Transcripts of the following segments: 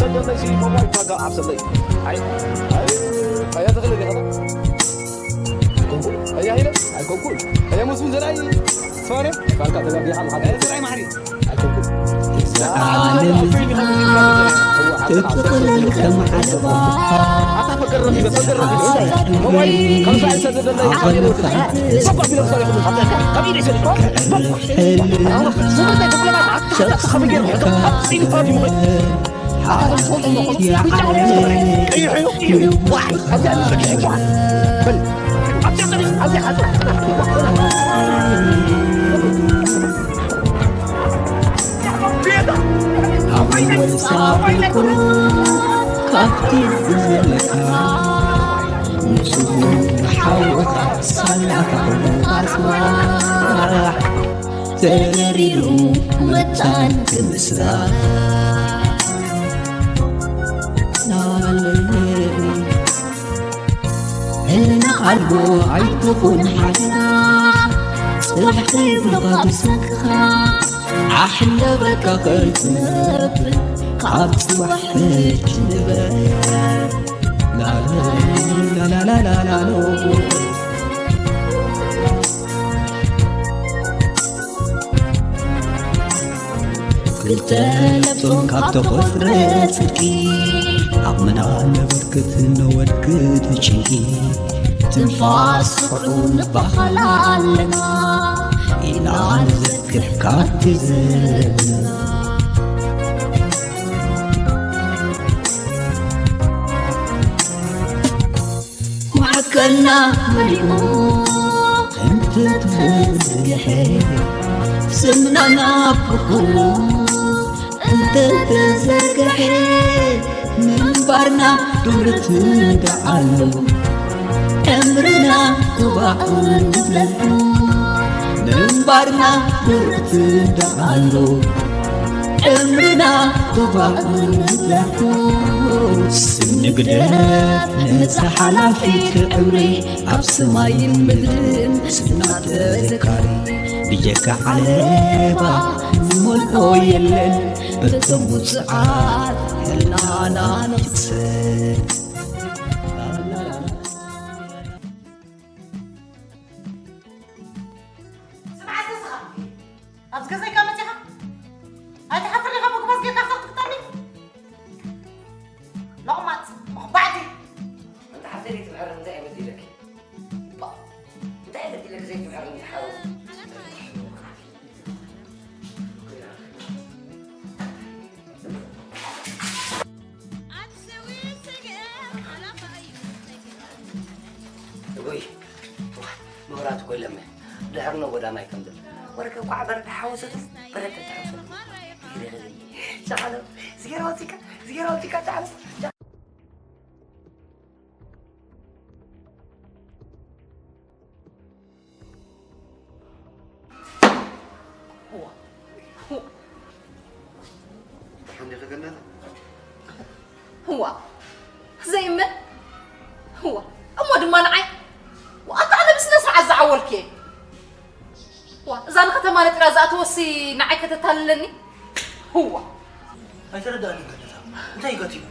ሰደለይ ሲ ሞባይል ታጋ ዓብሰለይ። ኣይ፣ ኣይ፣ ኣያ ተኽለ ዲኻ? ኣይኮንኩን። ኣያ ሂለ? ኣይኮንኩን። ኣያ መስፍን ዘርኣይ? ስፋርያ? ባልካ ተጋጊኻ ኣለኻ። ኣያ ዘርኣይ ማሕሪ? ኣይኮንኩን። ዓለም ትጥቕለል ከም ዓለባ። ኣታ ፈገር ረኺበ፣ ፈገር ረኺበ። ሞባይል ካብ ሰዓት ሰደለይ ዓቐብ ዓቐብ ይወድቕ። ሰኳ ቢሎ ክሳብ ይኹን። ካብ ኢደይ ሰዲድ። ሕልም ኣታ፣ ሰደለይ ተኽለ ማለት ኣታ፣ ኣታ፣ ኣታ፣ ከመይ ገይሩ? ኣታ፣ ኣታ፣ ኣወል ሳብኩ ካብቲ ዝዘለካ ንጹህ ሓወኻ ሳላኻ ኣጽዋዕ ተሪሩ መታን ክምስራ ናለይ። ህልና ኣልቦ ኣይትኹን ሓይልና፣ ጽባሕ ከይብሉኻ ብሰንክኻ፣ ኣሕለበካ ከይትነብር፣ ካብ ጽባሕ ሕጂ ንበር። ላላላላላሎ። ክልተ ለብሶም ካብ ተፈጥረ ጽድቂ፣ ዓቕምና ነበርክት ነወድክት ብጭንቂ። ትንፋስ ፍቕሩ ንባኸል ኣለና፣ ኢልና ንዘክር ካብቲ ዘለና። ማዕከልና መሊኡ እንተተዘርግሐ፣ ስምና ናብ ኩሉ እንተተዘርግሐ፣ ምንባርና ዱር ትንዳዓሉ፣ ዕምርና ጥባዕ ንብለሉ፣ ምንባርና ዱር ትንዳዓሉ። ዕምርና ጥባቕ ንብለኩ ስም ንግደፍ ነዛ ሓላፊት ዕምሪ ኣብ ሰማይን ምድርን ስምና ተዘካሪ ብጀካ ዓለባ ዝመልኦ የለን በቶም ውጹዓት ሕልናና ንኽሰል። ስምዓት እስኻ፣ ኣብዚ ገዛይ ካብ መጺኻ ኣይትሓፍር ኢኻ መጉባዝ ጌርካ ክሳብ ትቅጠኒ? ሎቕማጽ፣ መኹባዕቲ። ኣንቲ ሓፍተይ ዘይትምሕሪ እንታይ እየ በዲለኪ? ባ፣ እንታይ እየ በዲለኪ ዘይትምሕሪ ንትሓሩ? እጎይ፣ መብራት እኮ የለምን። ድሕር ነው ጎዳና ይከምብል። ወረቀ ቋዕ በረድ ሓወሰት፣ በረድ ተሓወሰት። ቻለ፣ ዝጌራ ወፂካ፣ ዝጌራ ወፂካ፣ ቻለ። እዋ። ደሓን ዲኺ ገነት? እዋ። ዘይእመን። እዋ። እሞ ድማ ንዓይ። ዋ፣ ኣታ ኣነ ብስነ ስርዓት ዝዓወልኩ እየ። ዋ፣ እዛ ንከተማ ነጢራ ዝኣተወሲ ንዓይ ከተታልለኒ? እዋ። ኣይተረዳእንን ገነት። እንታይ እዩ ገጢሙ?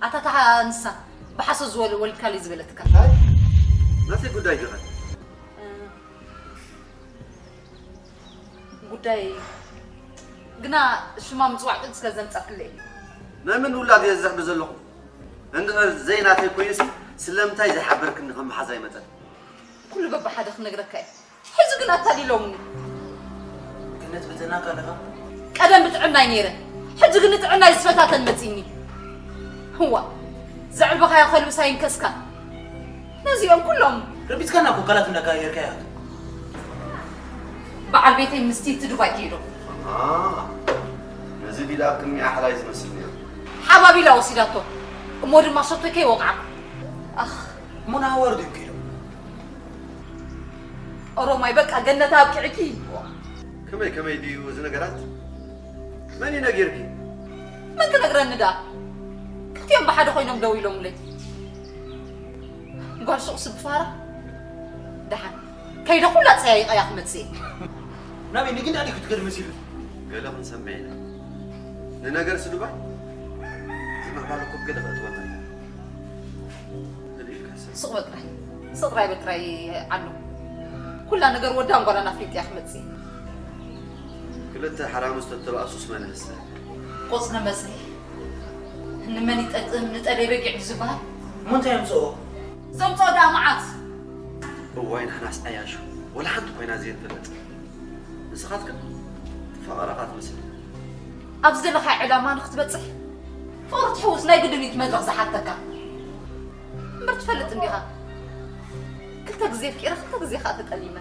ኣታ እታ ንሳ ብሓሶት ዝወል-፣ ወሊድካለይ ዝበለትካ። እንታይ? ናተይ ጉዳይ ዲኻ? እ፣ ጉዳይ ግና ሽማ ምጽዋዕ ጥንቂ ስለ ዘምጻትለይ። ናይ መን ውላድ እየ ዝሕብር ዘለኹ? እንድሕር ዘይናተይ ኮይኑስ ስለምንታይ ዘይሓበርክኒ ከም መሓዛ ይመጸኒ? ኩሉ በብሓደ ክነግረካ እየ። ሕጂ ግን ኣታሊሎምኒ። ገነት ብጥዕናካ ኣለኻ? ቀደም ብጥዕናይ ነይረ፣ ሕጂ ግን ንጥዕናይ ዝፈታተን መጺኒ። ህዋ፣ ዘዕልበኻዮ ከልብስ ኣይንከስካን። ነዚኦም ኩሎም ረቢጽካና እኮ ቃላት እንዳቀያየርካ ኢኻ። በዓል ቤተይ ምስቲ እቲ ዱባይ ከይዶም። አ፣ ነዚ ዲዳ ኣብ ቅድሚኣ ሓላይ ዝመስል ነይሩ። ሓባቢላ ወሲዳቶ፣ እሞ ድማ ሸቶይ ከይወቕዓኩ። ኣኽ። እሞ ንሃዋሩ ድዮም ከይዶም? ኦሮማይ፣ በቃ ገነት ኣብቂዕኪ። ከመይ፣ ከመይ ድዩ እዚ ነገራት? መን እዩ ነጊርኪ? መን ክነግረኒ ደኣ? ክልቲኦም ብሓደ ኮይኖም ደው ኢሎምለይ። ጓል ሱቕ ስብ ፋራ። ደሓን ከይደ ኩላ ጸያይቐያ ክመጽእ እየ። ናበይ ንግዳ ድዩ ክትከድ መሲሉ? ገለ ክንሰምዕ ኢና። ንነገር ስድባይ ዝምዕባል እኮ ገለ ከእትወና እዩ። ስቕ በጥራይ፣ ስቕ ጥራይ በጥራይ ኣሎ። ኩላ ነገር ወዳን ጓላን ኣፍሊጥያ ክመጽእ። ክልተ ሓራምዝ ተተባእሱስ መን ይሕሰር? ቆጽሊ መጽሊ ንመን ይጠቅም ንጠለይ በጊዕ እዩ ዝበሃል? እሞ እንታይ የምጽኦ? ዘምጽኦ ደኣ መዓት። እዋይ ንሕናስ ዓያሹ ወላ ሓንቲ ኮይና ዘይንፈልጥ። ንስኻትካ ተፋቐራኻ ትመስል። ኣብ ዝደለኻዮ ዕላማ ንኽትበጽሕ ፍቕሪ ትሕውስ ናይ ግድን እዩ እቲ መድረኽ ዝሓተካ። እምበር ትፈልጥ እንዲኻ ክልተ ግዜ ኣፍቂረ ክልተ ግዜ ከዓ ተጠሊመ።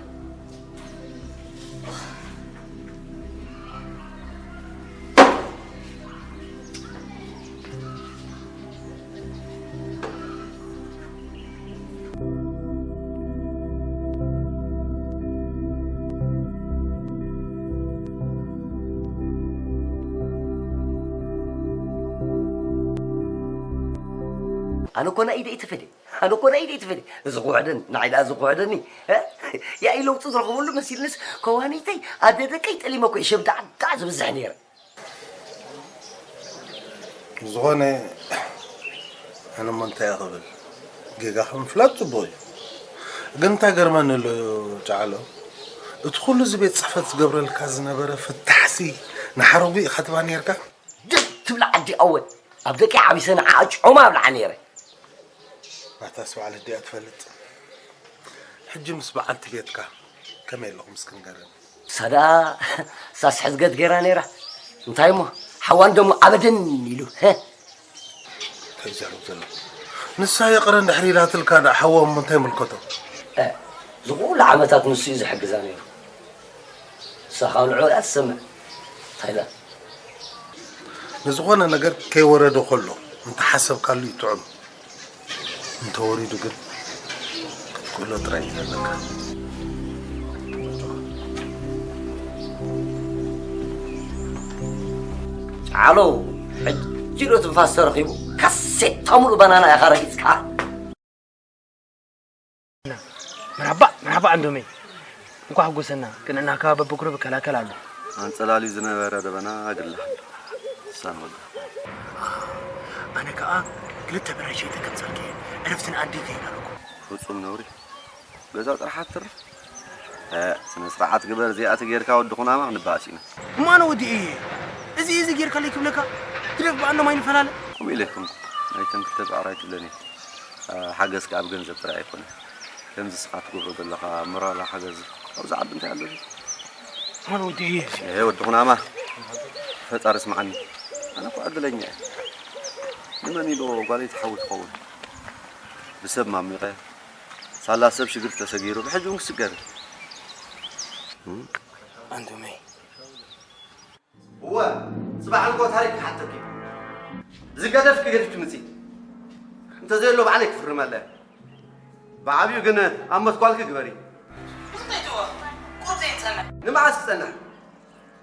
ኣነ እኮ ናይ ኢደይ ትፈደ ኣነ እኮ ናይ ኢደይ ትፈደ እዚ ክውሕደኒ ንዓይ ደኣ እዚ ክውሕደኒ ያኢ ለውጢ ዝረኽበሉ መሲልንስ ከዋኒተይ ኣደ ደቀይ ጠሊመ እኮ ሸብዳዕዳዕ ዝብዝሕ ነይረ። ዝኾነ ኣነ እሞ እንታይ እየ ክብል፣ ጌጋኻ ምፍላጥ ጽቡቕ እዩ። ግን እንታይ ገርመኒ ኣሎ ጫዕሎ፣ እቲ ኩሉ እዚ ቤት ጽሕፈት ዝገብረልካ ዝነበረ ፍታሕሲ ንሓረጉ ኢኻ ትባ ነርካ? ድብ ትብላ ዓዲ ኣወል ኣብ ደቂ ዓቢሰ ንዓ ጭዑማ ኣብልዓ ነይረ። ናታስ በዓል ኣዲኣ ትፈልጥ። ሕጂ ምስ በዓልቲ ቤትካ ከመይ ኣለኹም እስኪ ንገረኒ። እሳ ደኣ እሳስ ሕዝገት ገይራ ነይራ። እንታይ እሞ ሓዋ እንደሞ ኣበደን ኢሉ። እንታይ ይዛረብ ዘሎ? ንሳ ይቕረ እንድሕር ኢላትልካ ደኣ ሓዋ እሞ እንታይ ይምልከቶ? እዚ ኩሉ ዓመታት ንሱ እዩ ዝሕግዛ ነይሩ። ንሳ ካብ ንዕኡ እያ ትሰምዕ። እንታይ ኢላ? ንዝኾነ ነገር ከይወረደ ከሎ እንተሓሰብካሉ እዩ ጥዑም። እንተወሪዱ ግን ክትክእሎ ጥራይ እዩ ዘለካ። ጫሎ ሕጂ ዶ ትንፋስ ተረኺቡ? ካሴታ ሙሉእ ባናና ኢኻ ረጊጽካ። መርሓባ መርሓባ ዓንዶመይ፣ እንኳዕ ሓጎሰና። ቅንዕናካ በብኩርብ ይከላከል ኣሎ። ኣንጸላልዩ ዝነበረ ደበና ኣግላሕ ኣሎ። ንሳ ንወዳ። ኣነ ከኣ ክልተ ብራይ ሸይጠ ከምጸልኪ ዕረፍትን ኣዴተይ ኢለ ኣለኩ። ፍጹም ነውሪ። ገዛ ጥራሕ ኣትርፍ። ስነ ስርዓት ግበር። እዚኣቲ ጌርካ ወዲ ኩናማ ክንበኣስ ኢና። እሞ ኣነ ወዲ እየ። እዚ እዚ ጌርካለይ ክብለካ ግደፍ ብኣንዶም ኣይንፈላለ። ከምኡ ኢለኩም ናይተን ክልተ ብዕራይ ትብለኒ። ሓገዝ ከኣ ብገንዘብ ጥራይ ኣይኮነ። ከምዚ ስኻ ትገብሮ ዘለኻ ሞራላ ሓገዝ ካብዚ ዓዲ እንታይ ኣሎ? ኣነ ወዲ እየ። ኤ ወዲ ኩናማ ፈጣሪ ስምዓኒ። ኣነ እኮ ዕድለኛ እየ። ንመን ኢሎ ጓለይ ትሓዊ ትኸውን? ብሰብ ማሚቐ ሳላ ሰብ ሽግር ተሰጊሩ ብሕጂ እውን ክስገር። ኣንቱመይ። እወ፣ ጽባሕ ንግሆ ታሪክ ክሓተኪ። እዚ ገደፍኪ ገዲፍኪ ምጺ። እንተ ዘየሎ ባዕለይ ክፍርመለ። ብዓብዩ ግን ኣብ መትኳልኪ ግበሪ። እንታይ ትብሎ? ቁሩብ ዘይንጸንሕ። ንመዓስ ክጸንሕ?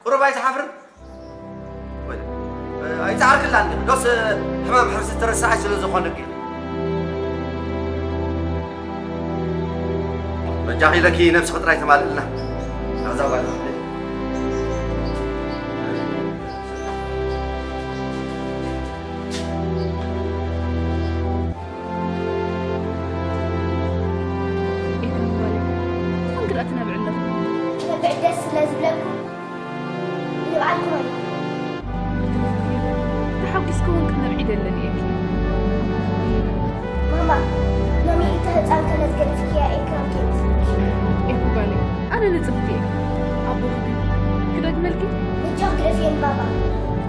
ቁሩብ ኣይትሓፍርን? ወይ፣ ኣይጻዕርክላን ዶስ ሕማም ሕርሲ ተረሳዓይ ስለ ዝኾነኪ? በጃኺ ኢለኪ ነብስኺ ጥራይ ተማልእልና። ናዛ ጓል ኤፍሬም ጓለይ፣ ትኹን ክርኣ ትነብዕ ኣለኹ። ክነብዕ ደስ ስለ ዝብለኩም ንብዓልኩም ኣሎ። ተሓጒስኪ እውን ክትነብዒ ደለኒ እየኪ። ማማ፣ ሎሚ እታ ህፃን ከለት ገዲፍክያ ኤፍሬም ከይመስለኪ። ኤፉ ጓለይ፣ ኣነ ንጽብቲ እየ። ኣቦኺ ግን ክደግመልኪ? በጃኺ ግደፍየኒ ባባ።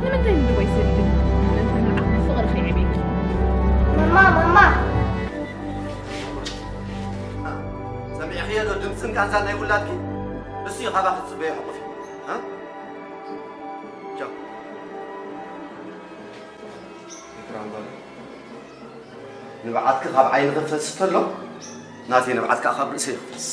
ንምንታይ ምድዋይ ሰዲድን? ምእንቲ ንዓኺ ፍቕሪ ከይዕብየኪ። ማማ፣ ማማ። ሰሚዕኽዮ ዶ ድምፅን ቃንዛን ናይ ውላድኪ? ንሱ እዩ ካባኺ ዝፅበዮ ሕቑፊ። እ? ቻው። ንብዓትኪ ካብ ዓይንኺ ክፈስስ ተሎ ናተይ ንብዓት ከዓ ካብ ርእሰይ ክፈስስ።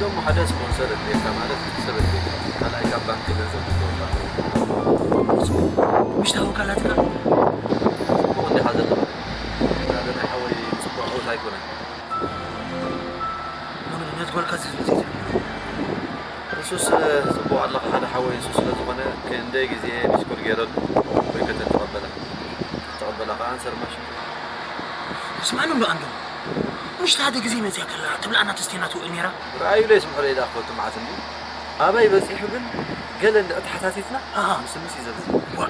ደሞ ሓደ ስፖንሰር ኣድልየካ፣ ማለት ሰብ ኣድልየካ፣ ካልኣይ ካብ ባንክ ገንዘብ ክትወስድ ኣለዎ። ምሽ ታወቃላትካ? ጽቡቕ እንዲኻ ዘለኻ። ሓደ ናይ ሓወይ ጽቡቕ ዓወት ኣይኮነን። መግንነት ጓልካ ዝብል ዘይትብል። ንሱስ ጽቡቕ ኣለኻ፣ ሓደ ሓወይ ንሱ ስለ ዝኾነ ክንደይ ግዜ ሚስኮል ገይረሉ ወይ ከተተቐበላ። ተቐበላ ከኣ ኣንሰር ማሽ። ስማዕኒ እንዶ ኣንዶ። ምሽ ሓደ ግዜ መጽያ ከላ ትብላዕና ተስቴና ትውዕል ነይራ። ረኣዩለይ ስምዑለይ ደኣ ክፈቱ መዓት እንዲ። ኣበይ በጺሑ ግን ገለ እንድዒ ተሓታቲትና ኣሃ። ምስምስ እዩ ዘብዝሕ። ዋ።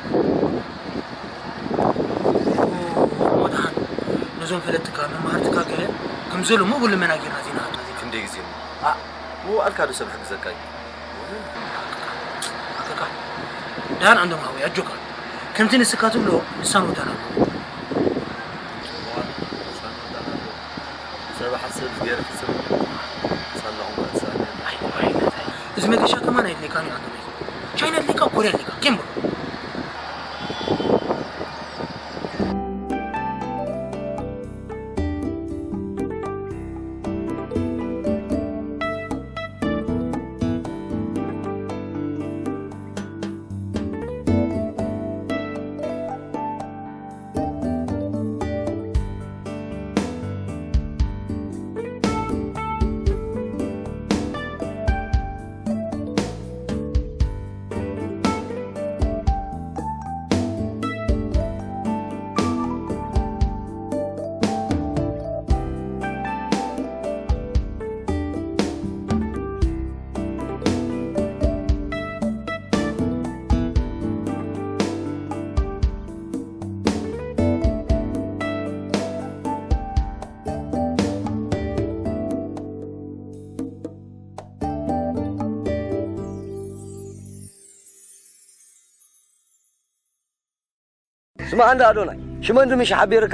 ኦ፣ ደሓን። ነዞም ፈለጥትካ፣ መማህርትካ ገለ ከም ዘሎ ምእቡል ልመና ጌርና ዜና ሃብና ዜና። ክንደይ ግዜ እሞ? ኣ። ምውኣልካ ዶ ሰብ ሕግዘካ እዩ? ኣከካ። ኣከካ። ደሓን ኣንዶም ሓወይ፣ ኣጆካ። ከምቲ ንስካ ትብሎ፣ ንሳን ወዳን ኣለዎ። ሰብ ሓሰብ ዝገርፍ ጽም ሳለኹም ክትሳእኒ። ኣይ፣ ኣይ፣ ኣይ። እዚ መገሻ ከማን ኣይድልየካን እዩ ኣንዶም። ቻይና ድልየካ፣ ኮርያ ድልየካ፣ ኬምብሮ። ስማዕ እንዳ ኣዶናይ፣ ሽመንዲ ምሽ ሓቢርካ?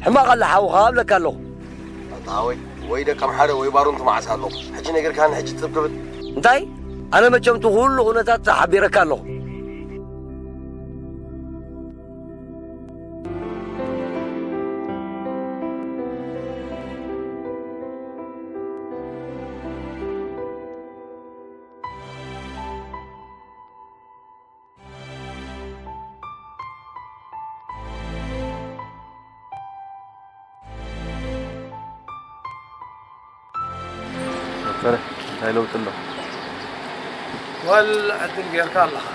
ሕማቕ ኣለ ሓውኻ እብለካ ኣለኹ። ኣታ ሓወይ፣ ወይ ደቀም ሓደ ወይ ባሩንቲ መዓስ ኣለኹ። ሕጂ ነጊርካኒ ሕጂ ትብ ክብል። እንታይ? ኣነ መቸም እቲ ኩሉ ኩነታት ሓቢረካ ኣለኹ። ዶክተር፣ እንታይ ለውጢ ኣሎ? ወል ዕድል ጌርካ ኣለኻ።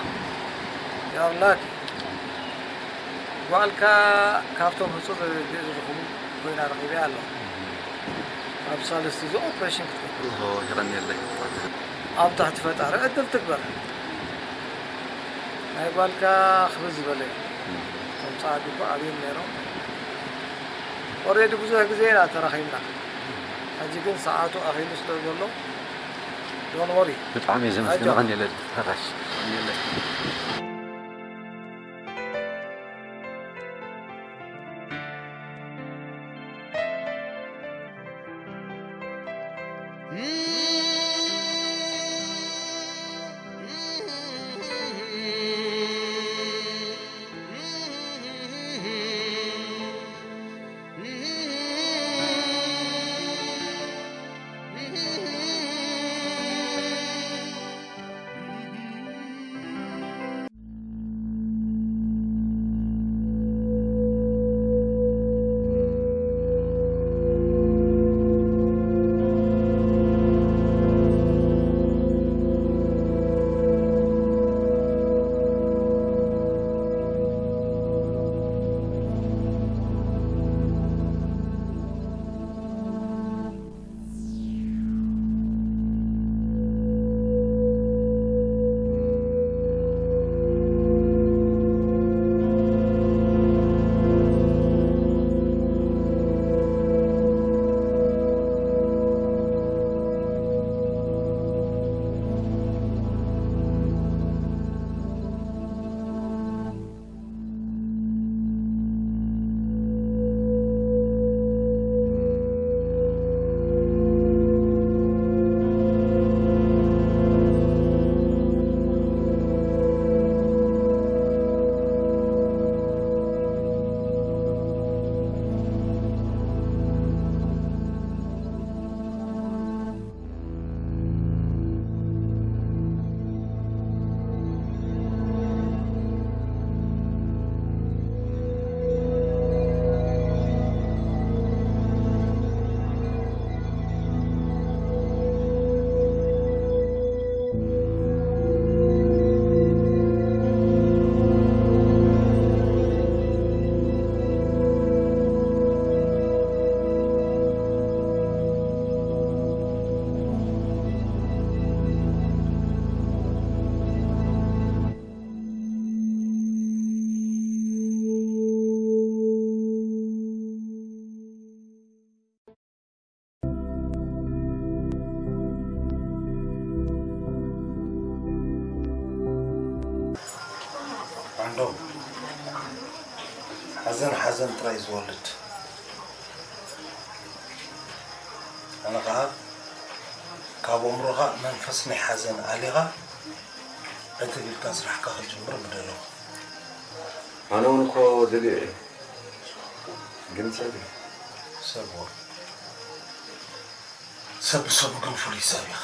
You're lucky። ጓልካ ካብቶም ህጹጽ ግእዝ ዝኹኑ ኮይና ረኺበያ ኣለኹ። ኣብ ሳልስቲ እዚ ኦፕሬሽን ክትገብር። ኦሆ፣ የቐንየለይ። ኣብ ትሕቲ ፈጣሪ ዕድል ትግበር። ናይ ጓልካ ክብዝ ዝበለ እዩ። እቶም ጻዓዱ እኮ ኣብዮም ነይሮም። ኦሬዲ ብዙሕ ግዜ ኢና ተራኺብና። ሕጂ ግን ሰዓቱ ኣኺሉ ስለ ዘሎ፣ don't worry። ብጣዕሚ እየ ዘመስግን። ኣጆኻ። የቐንየለይ። ተራሽ። የቐንየለይ። ሓዘን ሓዘን ጥራይ ዝወልድ። ኣነ ኸዓ ካብ ኣእምሮኻ መንፈስ ናይ ሓዘን ኣሊኻ ዕትብ ኢልካ ስራሕካ ክትጅምር ምደለኹ። ኣነ እውን እኮ ደልየ እየ። ግን ሰብ እዩ። ሰብ እዎ። ሰብ ብሰቡ ግን ፍሉይ ሰብ ኢኻ።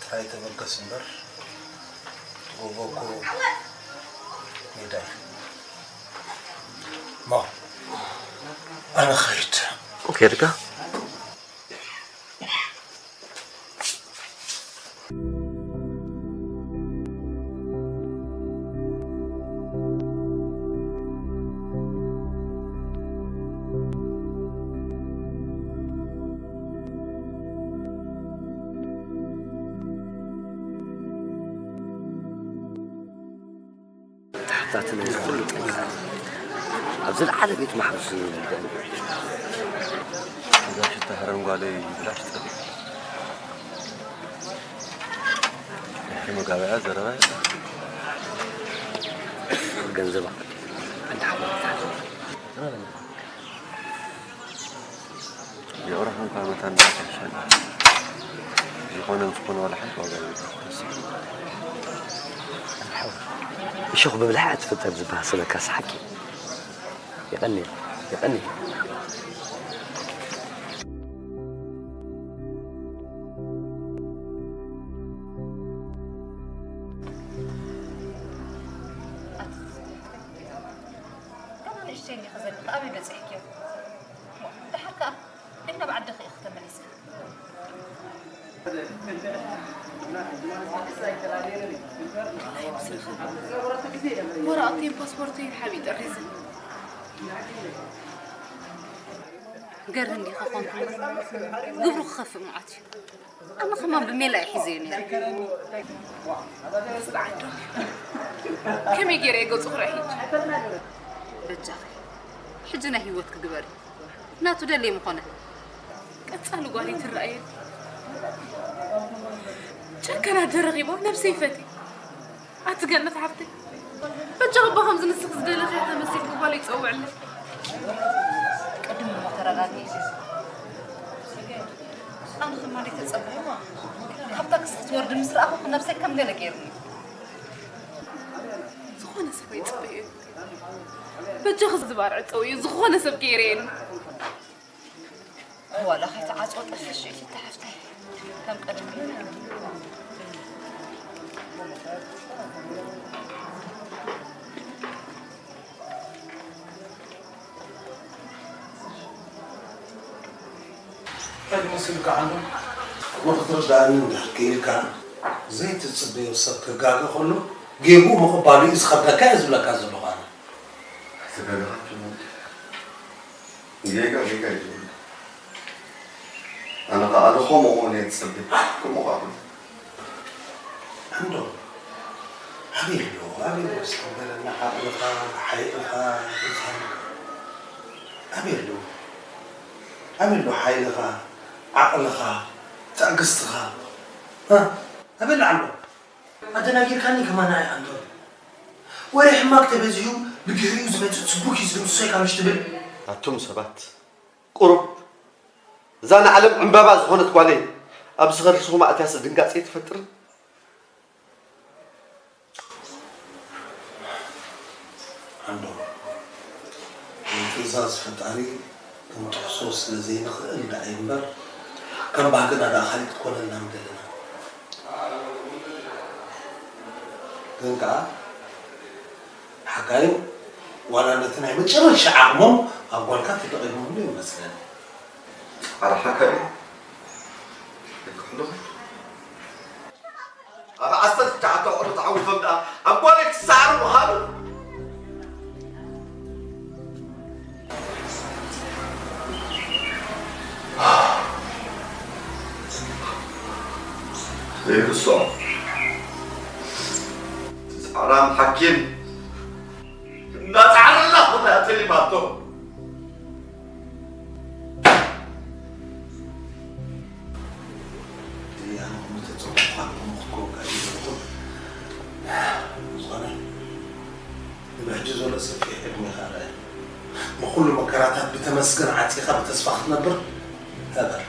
ጥራይ ተበገስ እምበር፣ ትጎቦ እኮ ሜዳ እዩ። እሞ፣ ኣነ ኸይድ። ከይድካ? ተሓታቲ ናይዚ ኩሉ ጠንቂ ኣብ ዝለዓለ ቤት ማሕበስ እዩ ዝግበር። እዛ ሽታ ህረም ጓለይ ብላሽ ጸሊእ። ድሕሪ መጋበያ ዘረባ የለን። ገንዘባ እንዳ ሓወልካ። የቕረኹም እኳ መታን እንዳተሻለ ዝኾነ ምስ ኮነ ዋላ ሓንቲ ዋጋ የብሉን። እሾኽ ብብልሒ ኣትፍጠር ዝበሃል ስለካስ ሓቂ። የቐንየልና፣ የቐንየልና። ገና ንእሽተይ እንዲኺ ዘለኺ፣ ኣበይ በጺሕክዮ? ደሓር ከኣ፣ ነናብ ዓድኺ ኢኺ ተመሊስኪ። ወረቐተይን ፓስፖርተይን ሓቢእ ጠሪዙ። ገርህ እንዲኻ ኮንኩ እምበር፣ ግብሩ ክኸፍእ ምዓት እዩ። ኣነ ከማን ብሜላ እየ ሒዘዮ ነይረ። ጸዓዱ፣ ከመይ ገይረ እየ ገጹ ክርኢ ሕጂ? በጃኺ፣ ሕጂ ናይ ህይወትኪ ግበሪ። ናቱ ደልየ ምኾነ። ቀጻሊ ጓል ኣይትረኣየኒ። ጨከና ደረኺባ ነብሰይ ፈትየ። ኣቲ ገነት ሓፍተይ፣ በጃኺ እባ ከምዚ ንስኺ ዝደለኽያ ተመሲልኪ ጓለይ ጸውዕለይ። ቅድም እሞ ተረጋግኢ። ኣነ ከማን ተጸበይዋ፣ ካብ ታክሲ ክትወርዲ ምስ ረኣኹ ነብሰይ ከም ገለ ገይሩኒ። ዝኾነ ሰብ ኣይጽበዮ። በጃኺ ዝባርዕ ጸውዩ፣ ዝኾነ ሰብ ከይርእየኒ። ዋላ ከይተዓጽወ ጠፍሽ እቲ ሓፍተይ ከም ቀደም። እንታይ መሲልካ ዓንዶ? እሞ ክትርድኣኒ እንድሕር ክኢልካ፣ ዘይትጽበዮ ሰብ ክጋገ ከሎ ጌግኡ ምቕባሉ እዩ ዝኸብደካ እየ ዝብለካ ዘለኹ ኣነ። ዝተጋገኻችሁ ማለት ጌጋ ጌጋ እዩ ዝብሉ። ኣነ ኸዓ ኣነ ኸምኡ ክኾን እየ ዝጸበ። ከምኡ ኸዓ ኹን። ዓንዶ፣ ኣበይ ኣሎ? ኣበይ ኣሎ? እስኪ ንገረና፣ ዓቕልኻ፣ ሓይልኻ፣ ድኻምካ። ኣበይ ኣሎ? ኣበይ ኣሎ ሓይልኻ፣ ዓቕልኻ፣ ትዕግስትኻ? እ? ኣበይ ኣሎ ዓንዶ? ኣደናጊርካኒ ከማን ኣይ ዓንዶ። ወሬ ሕማቕ ተበዚሑ ብድሕሪኡ ዝመጽእ ጽቡቕ እዩ ዝብል ንሱ ኢኻ ምሽ ትብል? ኣቱም ሰባት፣ ቁሩብ እዛ ንዓለም ዕምባባ ዝኾነት ጓለይ ኣብዚ ከርስኹም ኣእትያስ ድንጋጸ ኣይትፈጥርን? ዓንዶ፣ ንትእዛዝ ፈጣሪ ክንጥሕሶ ስለ ዘይንኽእል ደኣ እምበር፣ ከም ባህግና ደኣ ካልእ ክትኮነልና ምደለና። ግን ከኣ ሓካይም ዋላ ነቲ ናይ መጨረሻ ዓቕሞም ኣብ ጓልካ ተጠቒሞምሉ ይመስለኒ። ጻዕሪ ሓካይም ኣይክሕሉኻ። ኣብ ዓሰርተ ትሽዓተ ኣቑሑ ተዓዊቶም ደኣ ኣብ ጓለይ ክሰዓሩ ምዃኑ። ዘይርስዖ። እቲ ጻዕራም ሓኪም እናጻዕረላ ኾታ እያ ተሊማቶ። እያ፣ ምተጸውዕኳ፣ ምኽኮ፣ ጋር ይኹን። ዝኾነ፣ ብሕጂ ዘሎ ሰፊሕ ዕድሜኻ ርኣ። ንኹሉ መከራታት ብተመስገን ዓጺኻ ብተስፋ ክትነብር እበር።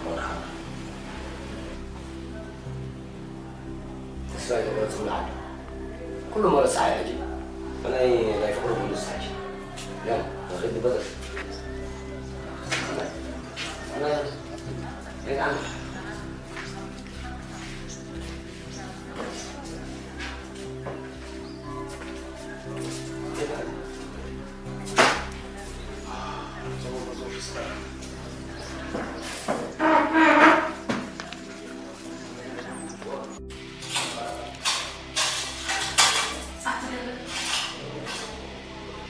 ወድሓና። ተስፋ ኣይተቑረጽ ብልዓል። ኩሉ መረጻ ሕጂ። ናይ ናይ ፍቕሪ ኩሉ ሳጂ። ያ፣ ኺድ በጥር። ኣቲ ደበል፣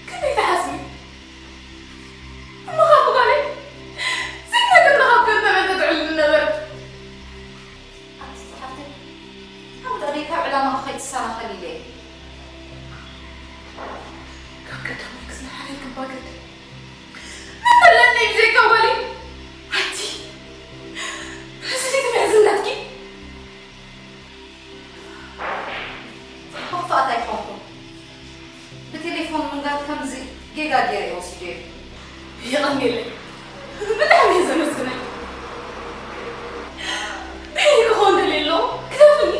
ክንደይ ትሓስቢ? እሞ ካብ ጓለይ ዘይነገር ንኻብ ከንተበል ተትዕልኒ ነበረት። ኣቲ ዝሓፍተይ፣ ሓሙት ኣደይ ካብ ዕላማኺ ከይትሰናኸሊ ኢለ እየ። ካብ ቀዳማይ ክሳብ ሓረይ ክባገድ መን ኣለኒ ብዘይካ ጓለይ? ኣቲ፣ እዚ ድዩ መሕዝነትኪ? ተኸፋእት ኣይኮንኩን። ብቴሌፎን ምንጋር ከምዚ ጌጋ ገይረ እየ ወሲደዮ። የቐንየለይ። ብጣዕሚ እየ ዘመስግነኪ። በይኒ ክኸውን ደልየ ኣለኹ። ክተፍኒ።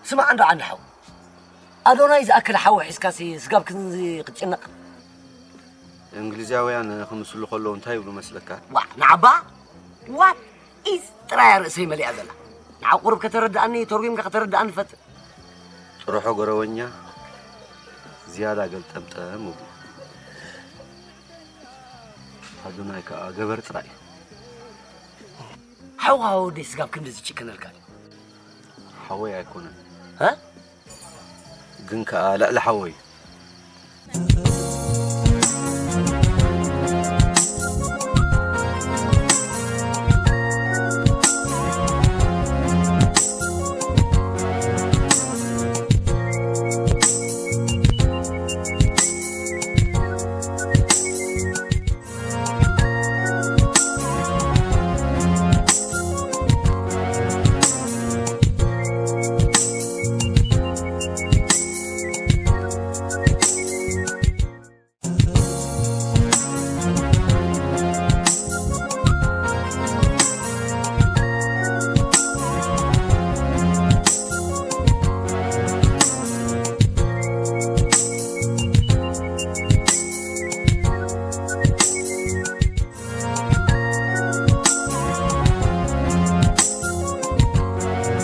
ስማዕ እንዶ ዓንዲ ሓው፣ ኣዶናይ ዝኣክል ሓው ሒዝካሲ ስጋብ ክንዚ ክትጭነቕ? እንግሊዛውያን ክምስሉ ከለዉ እንታይ ይብሉ መስለካ? ዋዕ ንዓባ ዋት ኢዝ ጥራይ እያ ርእሰይ መሊኣ ዘላ። ንዓ ቁሩብ ከተረድኣኒ፣ ተርጒምካ ከተረድኣኒ ፈትን። ጥርሖ ጎረወኛ ዝያዳ ገልጠምጠም እብሉ። ኣዶናይ ከኣ ገበር ጥራይ እዩ። ሓውኻ ወደይ ስጋብ ክንዲ ዝጭክነልካ ድዩ? ሓወይ ኣይኮነን። እ? ግን ከኣ ልዕሊ ሓወይ እዩ።